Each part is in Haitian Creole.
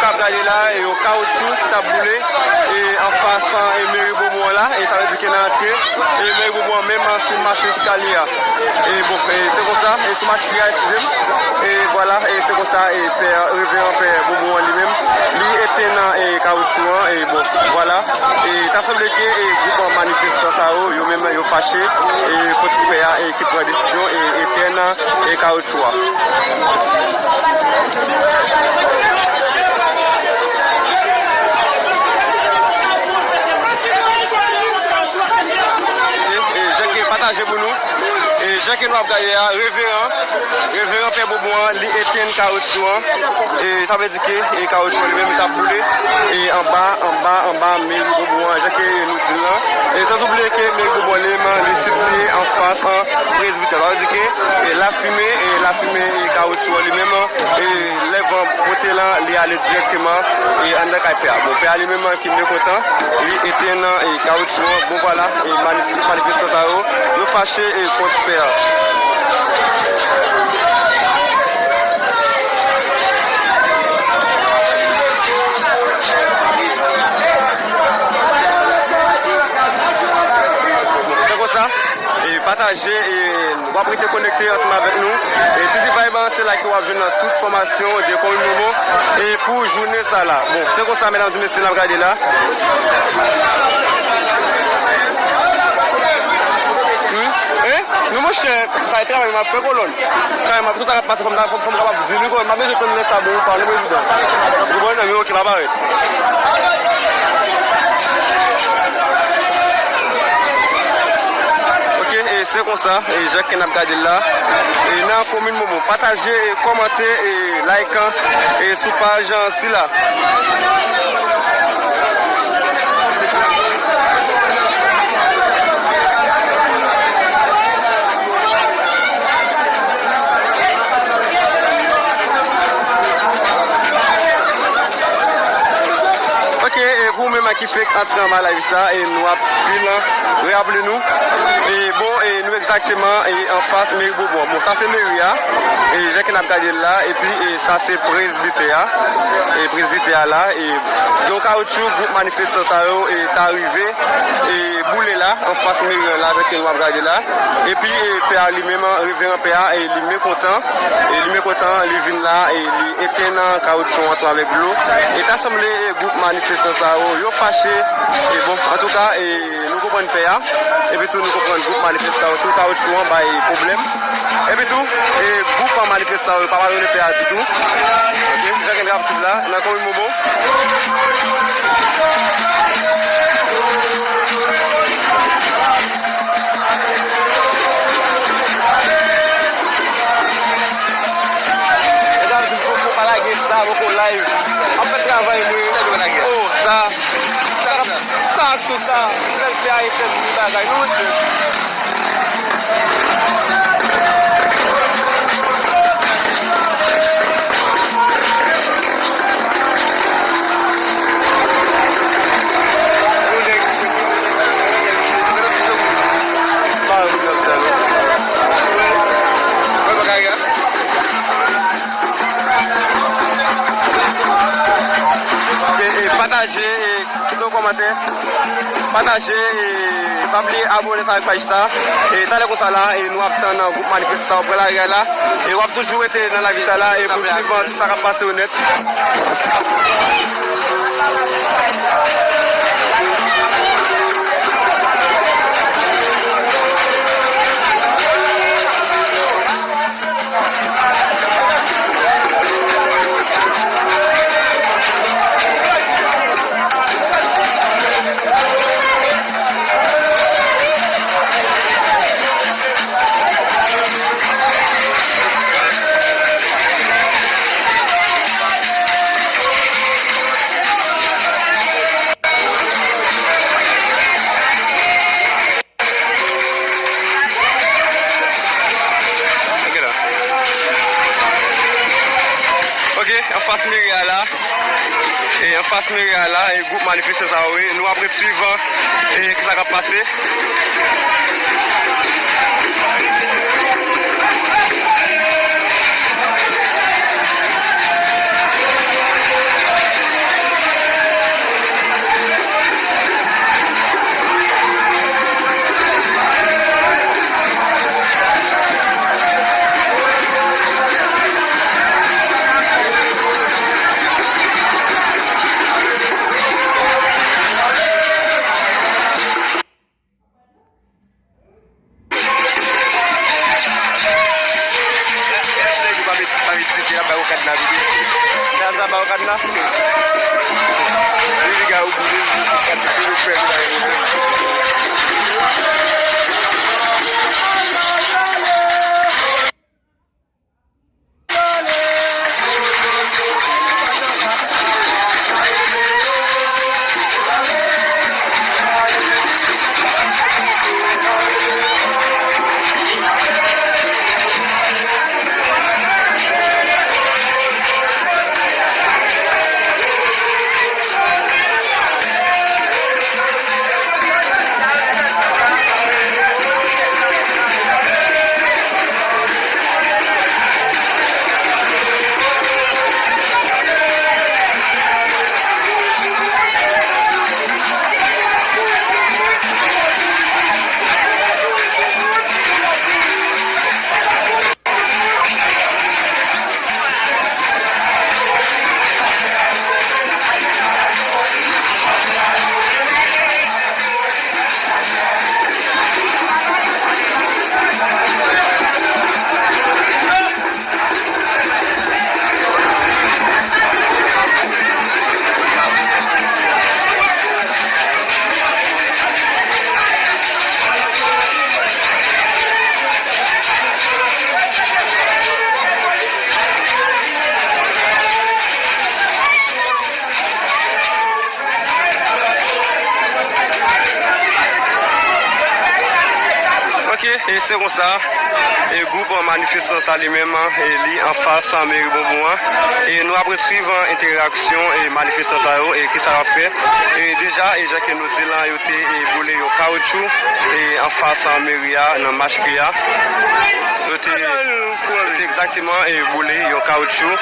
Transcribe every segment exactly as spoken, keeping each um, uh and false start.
K ap gade la, e yon kawotchou ki t ap boule, e anfas, e meri Bobon an la, e sa vle di ke nan antre, e meri Bobon an menm, sou mach eskalye a. E bon, e se konsa, e sou mach li a, eskize m. E vwala, e se konsa, e pè, reveran pè Bobon an li menm, li etenn, e kawotchou an, e bon, vwala. E ta sanble ke, e gwoup manifestan sa yo, yo menm, yo fache, e kont pè a, e ki pran desizyon, e etenn, e kawotchou a. E, e, jan ke pataje pou nou. E, jan ke nou ap gade a, reveran, reveran pè Bobon an, li etenn kawotchou an. E, sa vle di ke, e, kawotchou an li menm, li t ap boule. E, anba, anba, anba, meri Bobon an, jan ke nou di l lan. E, san oubliye ke meri Bobon an li menm, li sitiye anfas, an, presbitè. Sa vle di ke, e, lafimen, e, lafimen, e, kawotchou an li menm, e, lè van pote lan, li ale dirèkteman, e, anndan kay pè a. Bon, pè a li menm ki mekontan, li etenn, e, kawotchou an. Bon, vwala, e, mani-, manifestan sa yo, yo fache, e, kont pè a. Se konsa, e pataje, e w ap rete konekte ansanm avèk nou. E T C Vibe, se la ke w ap jwenn tout fòmasyon de Komin Bobon, e pou jounen sa la. Bon, se konsa, medam e mesye, n ap gade la. Hmm? Eh? Non, monchè, sa e travay m ap fè, kolòn. Sa e m ap, tout sa k ap pase, fò m ta, fò, fò m kapab di li, kolòn. M pa bezwen konn lè sa bon ou pa, non, prezidan. Ou konprann, men ok, pa parèt. Ok, e se konsa, e jan ke n ap gade l la, e nan komin Bobon, pataje, e kòmante, e like, e sou paj, e, sila. Ok, e pou ou menm ki fenk antre anba live sa, e nou ap still raple nou. E bon, e nou egzakteman, e anfas meri Bobon. Bon, sa se meri a, e jan ke n ap gade l la, epi, e sa se presbitè a, e presbitè a la, e gen yon kawotchou gwoup manifestan sa yo, e ta rive, e boule la, anfas meri an la, jan ke nou ap gade la. Epi, e pè a li menm, reveran pè a, e li mekontan, e li mekontan, li vin la, e li etenn kawotchou ansanm avèk dlo. E ta sanble, e gwoup manifestan sa yo, yo fache, e bon, antouka, e nou konprann pè a, epi tou nou konprann gwoup manifestan yo, tou kawotchou an bay pwoblèm. Epi tou, e gwoup manifestan yo pa padone pè a ditou. Ok, jan ke n ap swiv la, nan komin Bobon. Medam, si w poko pa lage sa, poko live. M ap fè travay mwen. Oh, sa. Sa, sa aksyon sa. Bèl fè a fè bagay, non, mesye. E, e, pataje, e, kite yon kòmantè. Pataje, e pa bliye abòne sa avèk paj sa. E talè konsa la, e nou ap tann gwoup manifestan yo pran lari a la. E w ap toujou rete nan live sa la, e pou swiv tout sa k ap pase yo nèt. Ok, anfas meri a la. E anfas meri a la, e gwoup manifestan sa yo, e nou ap ret swiv, e kisa k ap pase. L ap bay ou kadna vide. Gaz la ba ou kadna. Li, li ga ou boule, li, li, li, li, li, li, li, li, li. Ok, e se konsa, e gwoup manifestan sa li menm, e li anfas meri Bonbon an. E nou ap ret swiv entèraksyon e manifestan sa yo, e kisa y ap fè. E deja, e jan ke nou di lan, yo te, e, boule yon kawotchou, e anfas meri a, nan mach pye a. Yo te, yo te egzakteman, e, boule yon kawotchou,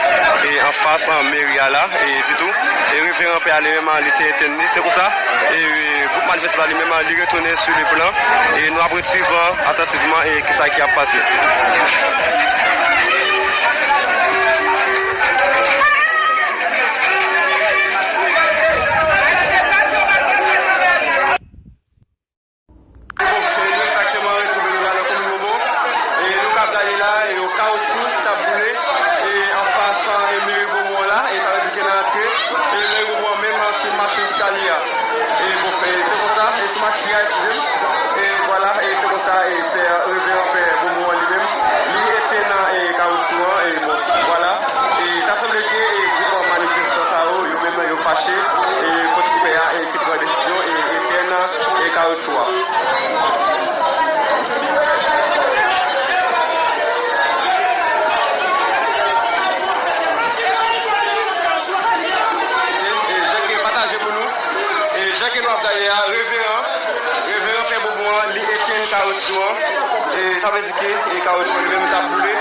e anfas meri a la, e epi tou, e reveran pè a li menm, li te etenn li. Se konsa, e, e, gwoup manifestan li menm, li retounen sou le plan, e nou ap ret swiv atantivman, e kisa ki ap pase. Bon, se nou egzakteman retwouve nou la nan komin Bonbon. E nou k ap gade la, e yon kawotchou ki t ap boule, e anfas, e meri Bonbon an la, e sa vle di ke nan antre, e meri Bonbon an menm, sou mach eskalye a. E bon, e se konsa, e sou mach pye a, eskize m. E vwala, e se konsa, e pè, reveran pè Bonbon an li menm, li etenn, e kawotchou an, e bon, vwala. E ta sanble ke, e gwoup manifestan sa yo, yo menm yo fache, e kont pè a, e ki pran desizyon, e etenn, e kawotchou a. E, e, jan ke pataje pou nou. E jan ke nou ap gade a, reveran, reveran pè Bonbon an, li etenn kawotchou an. E sa vle di ke, e kawotchou an li menm t ap boule.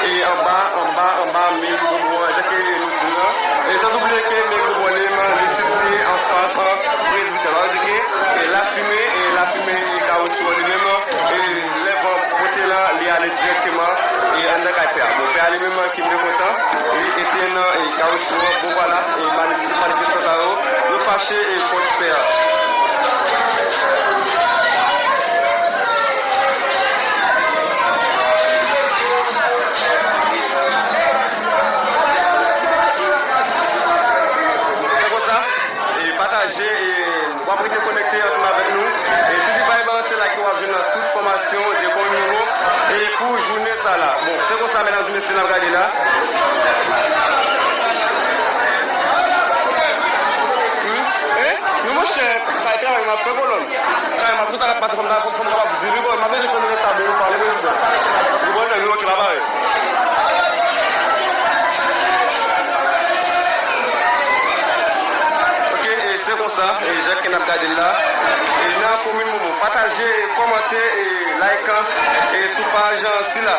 E anba, anba, anba, meri Bonbon an, jan ke nou di l lan. E san oubliye ke meri Bonbon an li menm, li sitiye anfas, e, prezbitè. Sa vle di ke, e lafimen, e lafimen, e kawotchou an li menm, e lè van pote la, li ale dirèkteman, e anndan kay pè a. Bon, pè a li menm, ki byen kontan, li etenn, e kawotchou an, bon vwala, e mani-, manifestan sa yo, yo fache, e kont pè a. Se konsa, e pataje, e w ap rete konekte ansanm avèk nou. E T C Vibe, se la ke w ap jwenn tout fòmasyon de komin Bonbon e pou jounen sa la. Bon, se konsa, medam e mesye, n ap gade la. Hmm? Eh? Non, monchè, sa e travay m ap fè, kolòn. Travay m ap fè, sa k ap pase, fò m ta, fò m kapab viv, kolòn. M ap vin konnen sa, bon, ou pale, prezidan. Ou konprann, nou, ok, pa pare. Ok, e se konsa, e jan ke n ap gade l la, e nan komin Bonbon, pataje, e kòmante, e like, e sou paj, e sila.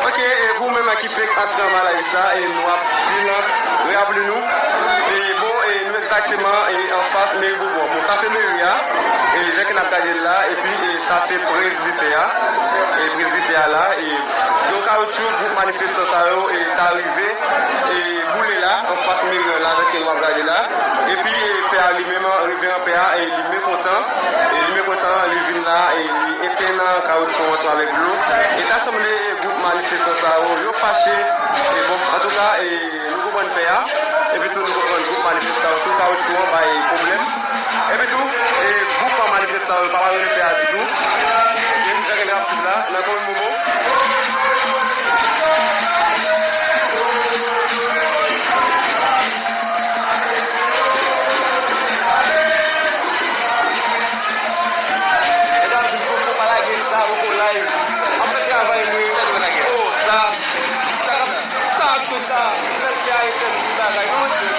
Ok, e pou ou menm ki fèk antre anba live sa, e nou ap still reyabone nou. E bon, e nou egzakteman, e anfas meri Bonbon. Bon, sa se meri a, e jan ke n ap gade l la, epi, e sa se prezbitè a. E prezbitè a la, e yon ka Jou gwoup manifestan sa yo, e, ta rive, e, boule la, anfas meri an la, jan ke nou ap gade la. Epi, e, pè a li menm, reveran pè a, e, li mekontan, e, li mekontan, li vin la, e, li etenn kawotchou ansanm avèk dlo. E ta sanble, e, gwoup manifestan sa yo, yo fache. E bon, antouka, e, nou konprann pè a, epi tou nou konprann gwoup manifestan yo, tou kawotchou an bay pwoblèm. Epi tou, e, gwoup manifestan yo pa pale de pè a ditou. Gen jan gen rapid la, nan konbyen moman? Medam, jis poko pa lage sa, poko live. Ap fè travay mwen. Oh, sa, sa, sa ak tout sa. Fè pè a etenn ti bagay, non, mesye.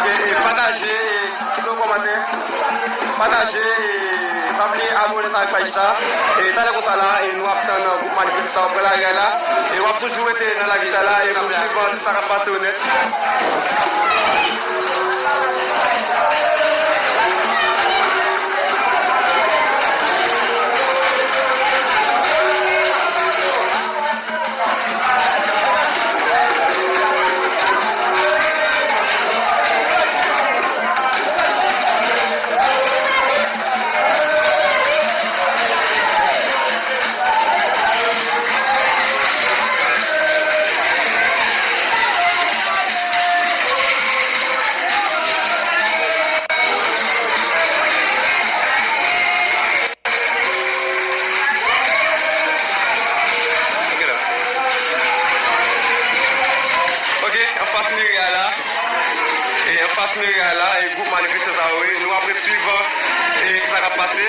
E, e, pataje, e, kite yon kòmantè. Pataje, e, pa bliye abòne avèk paj sa. E, talè konsa la, e, nou ap tann gwoup manifestan sa w ap pran lari a la. E, w ap toujou rete nan lavi sa la, e, pou swiv tout sa k ap pase yo nèt. Ok, anfas meri a la. E anfas meri a la, e gwoup manifestan sa yo, e nou ap ret swiv, e kisa k ap pase.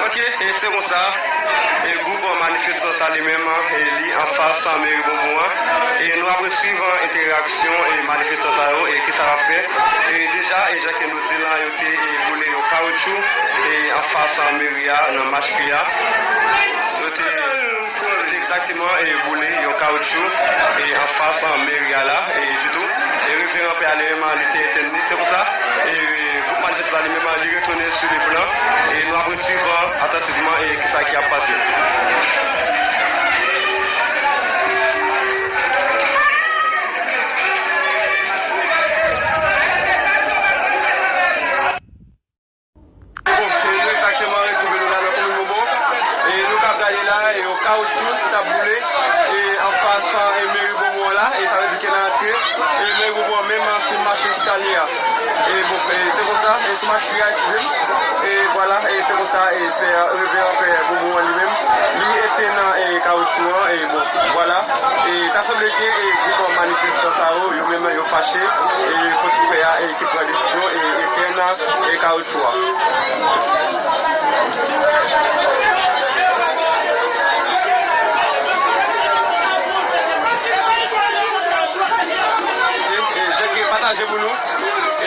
Ok, e se konsa, e gwoup manifestan sa li menm, e li anfas meri Bonbon an. E nou ap ret swiv entèraksyon e manifestan sa yo, e kisa y ap fè. E deja, e jan ke nou di la, yo te, e, boule yon kawotchou, e anfas meri a, nan mach pye a. Yo te, yo te egzakteman, e boule yon kawotchou, e anfas meri a la, e ditou. E reveran pè a li menm, li te etenn li. Se konsa, e, gwoup manifestan li menm, li retounen sou le plan. E nou ap ret swiv atantivman e kisa ki ap pase. Bon, se nou egzakteman retwouve nou la nan komin Bobon. E nou k ap gade la, e yon kawotchou ki t ap boule, e anfas, e meri Bobon an la, e sa vle di ke nan antre, e meri Bobon an menm, se machin eskalye a. E bon, e se konsa, e sou machin a, eskize m. E vwala, e se konsa, e pè, reveran pè Bobon an li menm, li etenn, e kawotchou an, e bon, vwala. E ta sanble ke, e gwoup manifestan sa yo, yo menm, yo fache, e kont pè a, e ki pran desizyon, e etenn, e kawotchou a. E, e, jan ke pataje pou nou.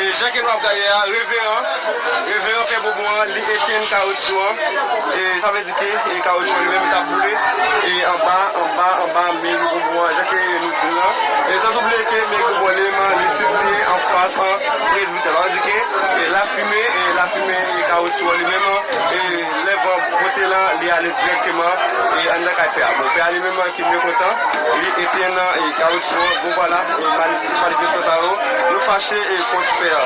E, jan ke nou ap gade a, reveran, reveran pè Bobon an, li etenn kawotchou an. E, sa vle di ke, e, kawotchou an li menm, li t ap boule. E, anba, anba, anba, meri Bobon an, jan ke nou di l lan. E, san oubliye ke meri Bobon an li menm, li sitiye anfas, an, presbitè. Sa vle di ke, e, lafimen, e, lafimen, e, kawotchou an li menm, e, lè van pote la, li ale dirèkteman, e, anndan kay pè a. Bon, pè a li menm ki mekontan, li etenn, e, kawotchou an. Bon, vwala, e, mani-, manifestan sa yo, yo fache, e, kont pè a.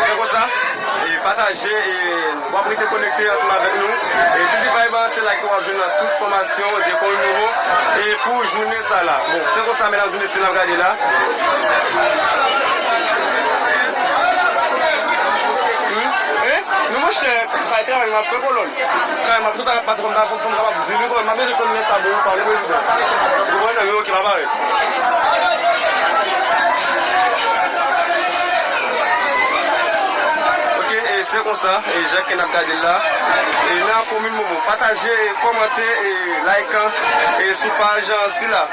Se konsa, e, pataje, e, w ap rete konekte ansanm avèk nou. E Tizi Vibe, se la ke w ap jwenn tout fòmasyon de komin Bobon, e pou jounen sa la. Bon, se konsa, medam e mesye, n ap gade la. Hmm? Eh? Non, monchè, sa e travay, m ap fè kolòn. Travay, m ap tout sa k ap pase kòm ta fò m kapab di li, m ap bezwen konn lè sa bon ou pa, ou konprann? Ou konprann? Wi, ok, pa pare. Ok, e se konsa, e jan ke n ap gade l la, e nan komin Bobon, pataje, e kòmante, e like, e sou paj, e, sila.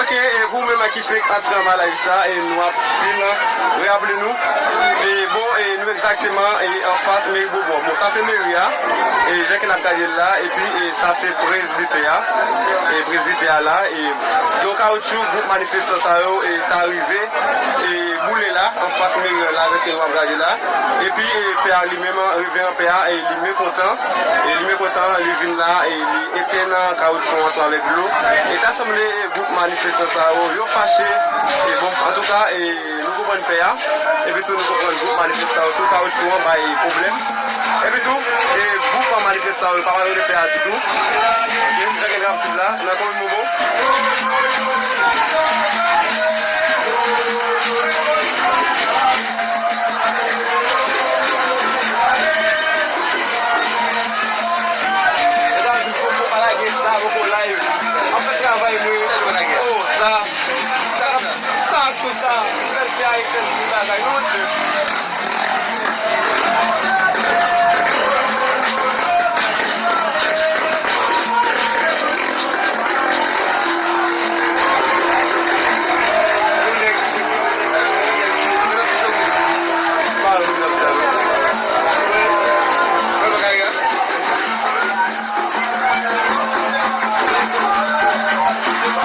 Ok, e pou ou menm ki fenk antre anba live sa, e nou ap still raple nou. E bon, e nou egzakteman, e anfas meri Bobon. Bon, sa se meri a. E jan ke n ap gade l la, epi, e sa se presbitè a. E presbitè a la, e yon kawotchou gwoup manifestan sa yo, e ta rive, e boule la, anfas meri an la, jan ke w ap gade la. Epi, e pè a li menm, reveran pè a, e li mekontan. E li mekontan, li vin la, e li etenn kawotchou ansanm avèk dlo. E ta sanble, e gwoup manifestan sa yo, yo fache. E bon, antouka, e nou konprann pè a. Epi tou, nou konprann gwoup manifestan yo tou, kawotchou an bay pwoblèm. Epi tou, e gwoup manifestan yo pa pale de pè a ditou. Ok, jan ke n ap swiv la, nan komin Bobon. Medam, jis poko pa lage sa, poko live. M ap fè travay mwen. Oh, sa. Sa, sa, aksyon sa. Bèl fè a, fè bagay. Non, monchè.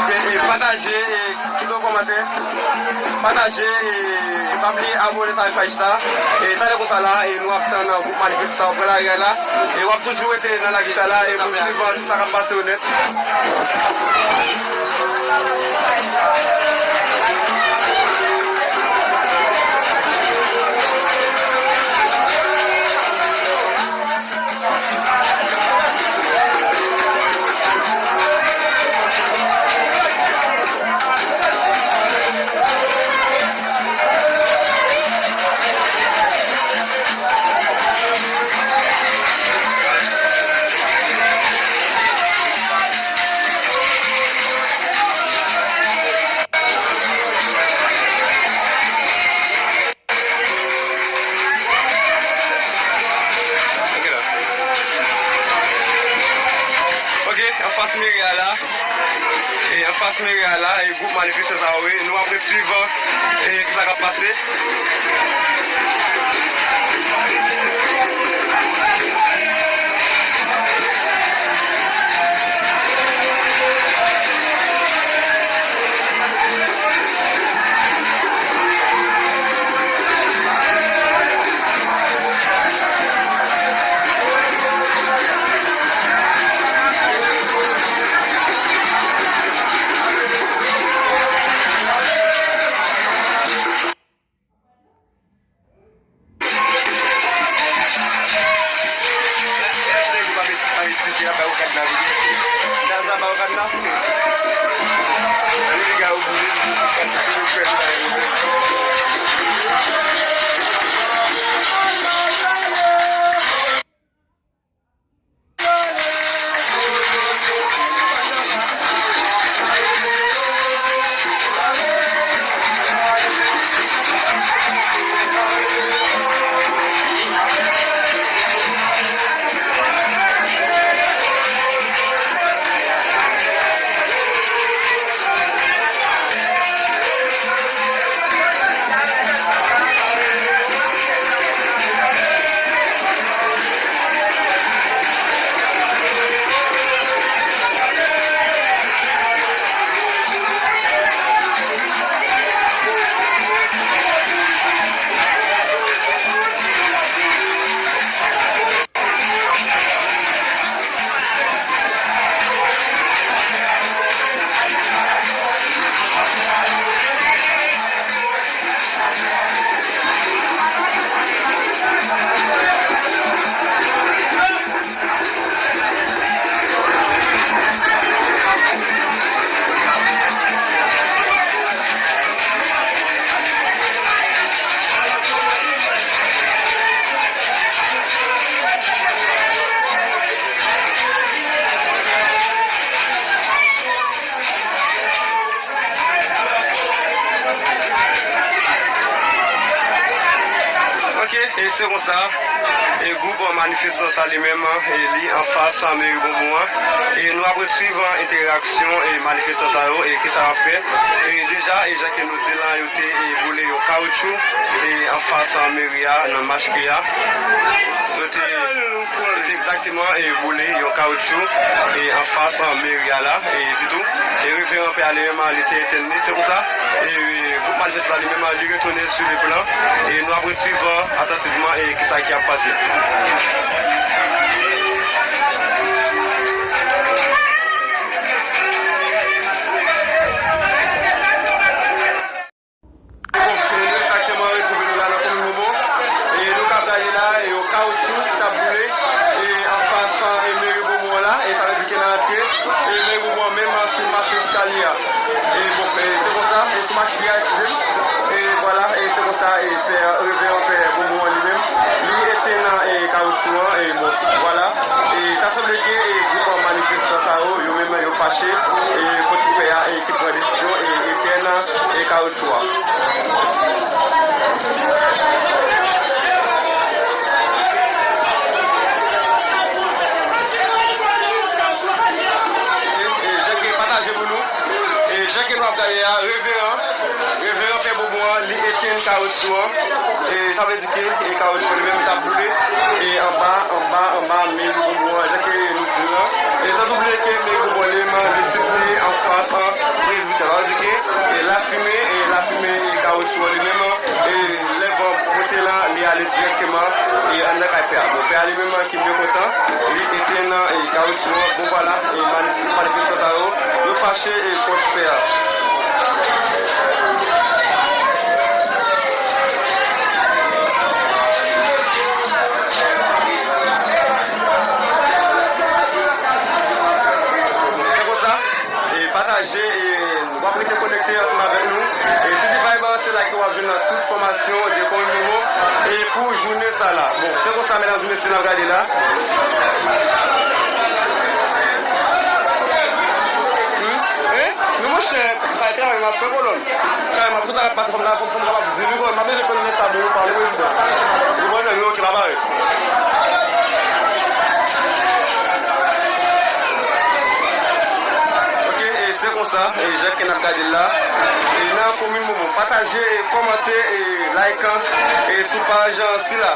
E, e, pataje, e, kite yon kòmantè. Pataje, e, pa bliye abòne sa avèk paj sa. E, talè konsa la, e, nou ap tann gwoup manifestan pran lari a la. E, w ap toujou rete nan live sa la, e, pou swiv tout sa k ap pase yo nèt. Anfas meri a la, e anfas meri a la, e gwoup manifestan sa yo ye. Nou ap ret swiv, e kisa k ap pase. Ok, e se konsa, e gwoup manifestan sa li menm, e li anfas meri Bonbon an. E nou ap ret swiv entèraksyon e manifestan sa yo, e kisa y ap fè. E deja, e jan ke nou di l lan, yo te, e, boule yon kawotchou, e anfas meri a, nan mach pye a. Yo te, yo te egzakteman, e, boule yon kawotchou, e anfas meri a la, e epi tou, e reveran pè a li menm, li te etenn li. Se konsa, e, e, gwoup manifestan li menm, li retounen sou le plan, e nou ap ret swiv, e, atantivman, e kisa ki ap pase. Bon, se nou menm sa aktyèlman retwouve nou la nan komin Bonbon. E nou ka gade la, e yon kawotchou ki t ap boule, e anfas, e meri Bonbon an la, e sa vle di ke nan antre, e meri Bonbon an menm sou mach eskalye a. E bon, e se konsa, e sou mach pye a, eskize m. E vwala, e se konsa, e pè, reveran pè Bonbon an li menm, li etenn, e kawotchou an, e bon, vwala. E ta sanble ke, e gwoup manifestan sa yo, yo menm yo fache, e kont pè a, e ki pran desizyon, e etenn, e kawotchou a. E, e, jan ke pataje pou nou. E jan ke nou ap gade a, reveran, reveran pè Bonbon an, li etenn kawotchou an. E sa vle di ke, e kawotchou li menm t ap boule, e anba, anba, anba meri Bonbon an, jan ke nou di l lan. E san oubliye ke meri Bonbon an li menm, li sitye anfas, an, prezbitè. Sa vle di ke, e lafimen, e lafimen, e kawotchou an li menm, e lè van pote la, li ale dirèkteman, e anndan kay pè a. Bon, pè a li menm ki byen kontan, li etenn, e kawotchou an. Bon, vwala, e mani-, manifestan sa yo, yo fache, e kont pè a. Se konsa, e pataje, e w ap rete konekte ansanm avèk nou. E Tizi Vibe, se la ke w ap jwenn tout fòmasyon de komin Bonbon, e pou jounen sa la. Bon, se konsa, medam e mesye, n ap gade la. Hmm? Hein? Non, monchè, sa e travay m ap fè, kolòn. Travay m ap, pou sa k ap pase, fò m ta, fò m kapab di li, kolòn, m ap bezwen konn lè sa bon, ou pale, prezidan. Ou konprann? Wi, ok, pa pare. sa, e, jan ke n ap gade l la, e, nan komin Bonbon. Pataje, e, kòmante, e, like, e, sou paj, e, sila.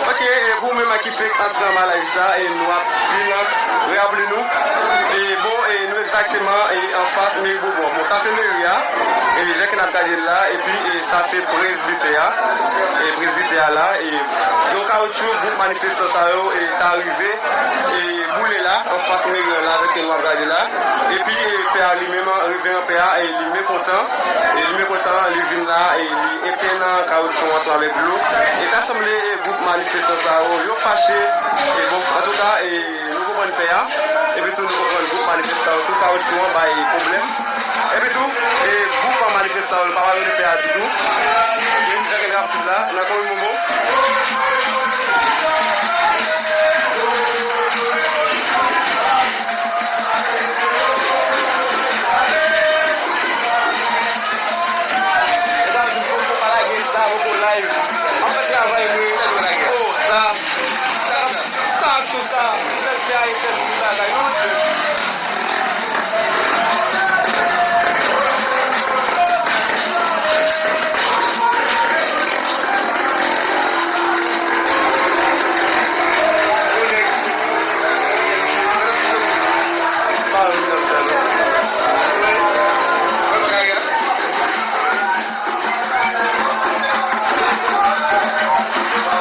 Ok, e, pou ou menm ki fenk antre anba live sa, e, nou ap still reyabli nou. E, bon, e, nou egzakteman, e, anfas meri Bonbon. Bon, sa se meri a, e, jan ke n ap gade l la, epi, e, sa se prezbitè a, e, prezbitè a la, e, yon kawotchou, gwoup manifestan sa yo, e, ta rive, e, boule la, anfas meri an la, jan ke nou ap gade la, epi, e, pè a li menm, reveran pè a, e, li mekontan, e, li mekontan, li vin la, e, li etenn kawotchou ansanm avèk dlo, e ta sanble, e, gwoup manifestan sa yo, yo fache, e, bon, antouka, e, nou konprann fè a, epi tou nou konprann gwoup manifestan yo tou, kawotchou an bay pwoblèm, epi tou, e, gwoup manifestan yo pa padone fè a ditou, e, nou chèke grafik la, nan komin Bonbon. Medam, jis poko pa lage sa, poko live. M ap fè travay mwen. Oh, sa. Sa ak sou sa. Lè se a etèn sou sa, sa, yon sou.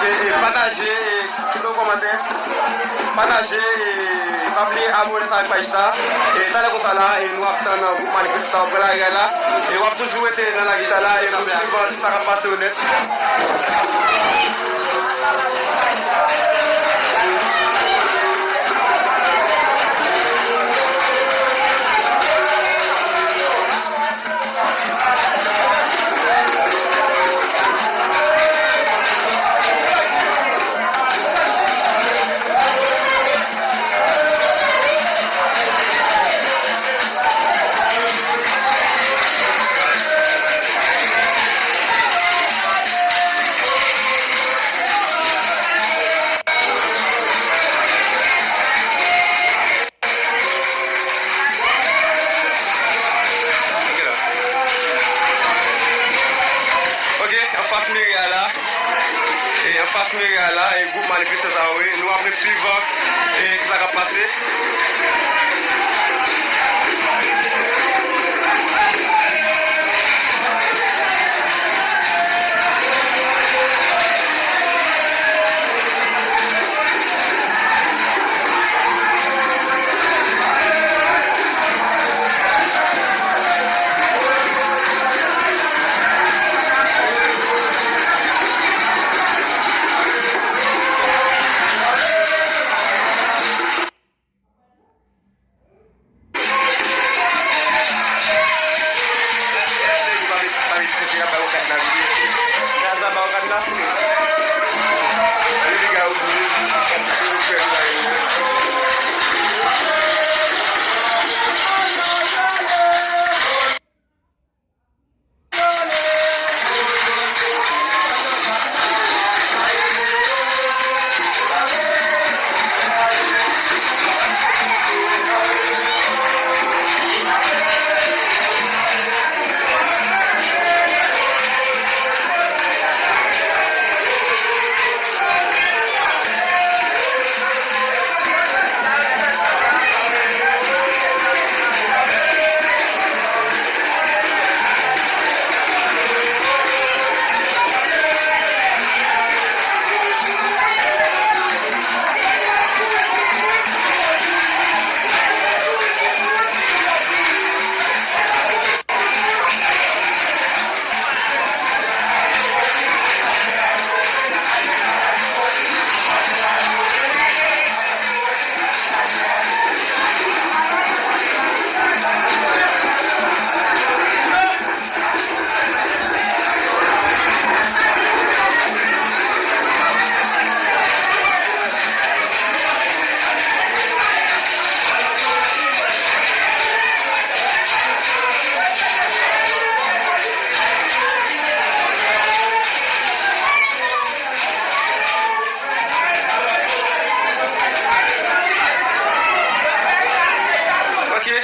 E, e, pataje, e, kite yon kòmantè. Pataje, e, pa bliye abòne sa ak paj sa. E, talè konsa la, e, nou ap tann gwoup manifestan sa ap pran lari a la. E, w ap toujou rete nan lari sa la, e, pou swiv, e, tout sa k ap pase yo nèt. Ok, anfas meri a la. E anfas meri a la, e gwoup manifestan sa yo, e nou ap ret swiv, e kisa k ap pase.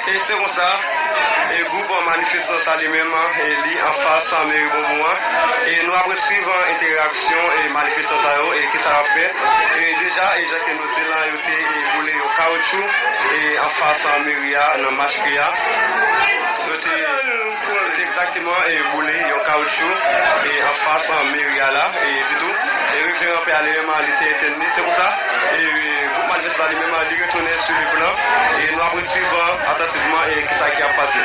E se konsa, e gwoup manifestan sa li menm, e li anfas meri Bonbon an. E nou ap ret swiv entèraksyon e manifestan sa yo, e kisa y ap fè. E deja, e jan ke nou di la, yo te e boule yon kawoutchou e anfas meri a nan mach pye a. Yo te, yo te egzakteman e boule yon kawoutchou e anfas meri a la. E epi tou, e reveran pè a li menm li te entèvni. Se konsa, e gwoup manifestan li menm li retounen sou le plan. E nou ap ret swiv atantivman e kisa ki ap pase.